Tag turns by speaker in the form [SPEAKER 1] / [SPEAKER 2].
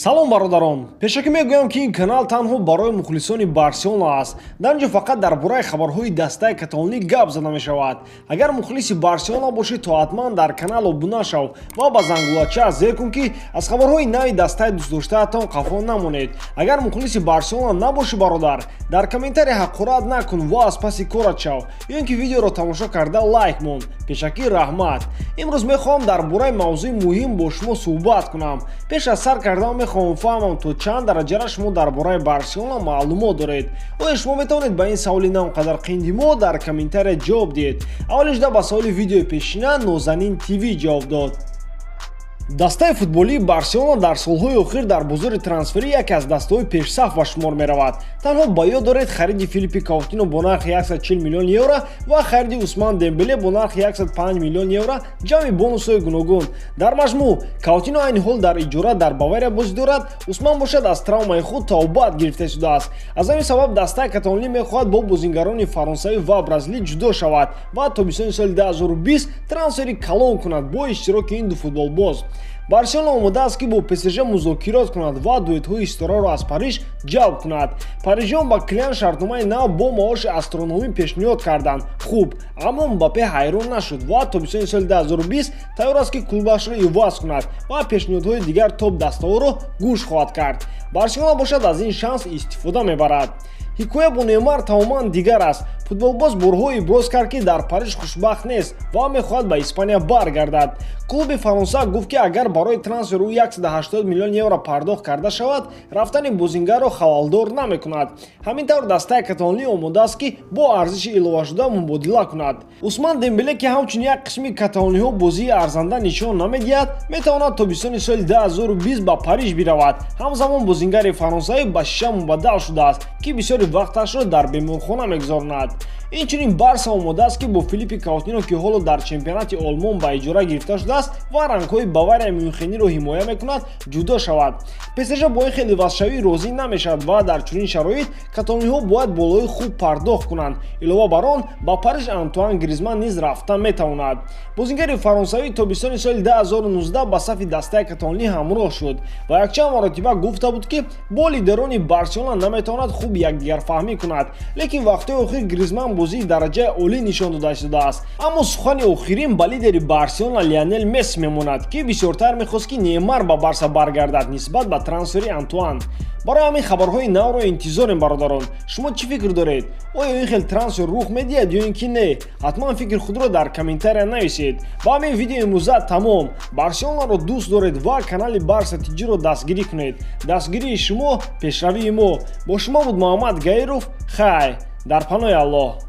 [SPEAKER 1] Салом, бародарон! Пешакӣ мегӯям, ки ин канал танҳо барои мухлисони Барселона аст. Дар ин ҷо фақат дар бораи хабарҳои дастаи каталонӣ гап зада мешавад. Агар мухлиси Барселона бошӣ, то ҳатман дар канал обуна шав ва ба зангулача зер кун, ки аз хабарҳои нави дастаи дӯстдоштаатон қафо намонед. Агар мухлиси Барселона набошӣ, бародар, дар комментария ҳақорат накун ва аз паси корат шав ё ин ки видеоро тамошо карда лайк мон. Пешакӣ раҳмат. Имрӯз мехоҳам дар бораи мавзӯи муҳим бо шумо суҳбат кунам. Пеш аз сар кардан мехоҳам фаҳмам, то чанд дараҷара шумо дар бораи Барселона маълумот доред. Оё шумо метавонед ба ин саволи на он қадар қинди мо дар комментария ҷавоб диҳед? Аввалин шуда ба саволи видеои пешина Нозанин ТВ ҷавоб дод. Дастаи футболии Барселона дар солҳои охир дар бозори трансферӣ яке аз дастаҳои пешсаф ба шумор меравад. Танҳо ба ёд доред хариди Филиппи Каутино бо нархи 140 миллион евро ва хариди Усман Дембеле бо нархи 105 миллион евро, ҷамъи бонусҳои гуногун. Дар маҷмӯъ, Каутино айни ҳол дар иҷора дар Бавария бозӣ дорад, Усман бошад, аз травмаи худ тавбат гирифта шудааст. Аз ҳамин сабаб дастаи каталонӣ мехоҳад бо бозингарони фаронсавӣ ва бразилӣ ҷудо шавад ва тобистони соли 2020 трансфери калон кунад бо иштироки ин ду футболбоз. Барселона омода аст, ки бо ПСЖ музокирот кунад ва дуэтҳои ситораро аз Париж ҷалб кунад. Парижиён ба Килиан шартномаи нав бо маоши астрономӣ пешниҳод карданд. Хуб, аммо Мбаппе ҳайрон нашуд ва тобистони соли 2020 тайёр аст, ки клубашро иваз кунад ва пешниҳодҳои дигар топ дастаҳоро гӯш хоҳад кард. Барселона бошад, аз ин шанс истифода мебарад. Ҳикоя бо Неймар тамоман дигар аст. Футболбоз борҳо иброз кард, ки дар Париж хушбахт нест ва мехоҳад ба Испания баргардад. Клуби Фаронса гуфт, ки агар барои трансфер ӯ 180 миллион евро пардохт карда шавад, рафтани бозингарро халалдор намекунад. Ҳамин тавр, дастаи каталонӣ омода аст, ки бо арзиши иловашуда мубодила кунад. Усман Дембеле, ки ҳамчун як қисми каталониҳо бозии арзанда нишон намедиҳад, метавонад тобистони соли 2020 ба Париж биравад. Ҳамзамон бозингари фаронсавӣ ба шиша мубаддал шудааст, ки бисёри вақташро дар беморхона мегузаронад. Инчунин Барса омода аст, ки бо Филиппи Каутино, ки ҳоло дар чемпионати Олмон ба иҷора гирифта шудааст ва рангҳои Бавария Мюнхениро ҳимоя мекунад, ҷудо шавад. ПСЖ бо ин хел ивазшавӣ розӣ намешавад ва дар чунин шароит каталониҳо бояд болои хуб пардохт кунанд. Илова бар он, ба Париж Антуан Гризман низ рафта метавонад. Бозингари фаронсавӣ тобистони соли 2019 ба сафи дастаи каталонӣ ҳамроҳ шуд ва якчанд маротиба гуфта буд, ки бо лидерони Барселона наметавонад хуб якдигарфаҳмӣ кунад. Лекин вақтҳои охир Гризман бозии дараҷаи олӣ нишон дода шудааст. Аммо сухани охирин ба лидери Барселона Лионел Месси мемонад, ки бисёртар мехост, ки Неймар ба Барса баргардад, нисбат ба трансфери Антуан. Барои ҳамин хабарҳои навро интизорем. Бародарон, шумо чӣ фикр доред? Оё ин хел трансфер рух медиҳад ё ин ки не? Ҳатман фикри худро дар комментария нависед. Ба ҳамин видеои имрӯза тамом. Барселонаро дӯст доред ва канали Барса Тиҷиро дастгирӣ кунед. Дастгирии шумо пешравии мо. Бо шумо буд Муҳаммад Гаиров. Хай, дар паноҳи Аллоҳ.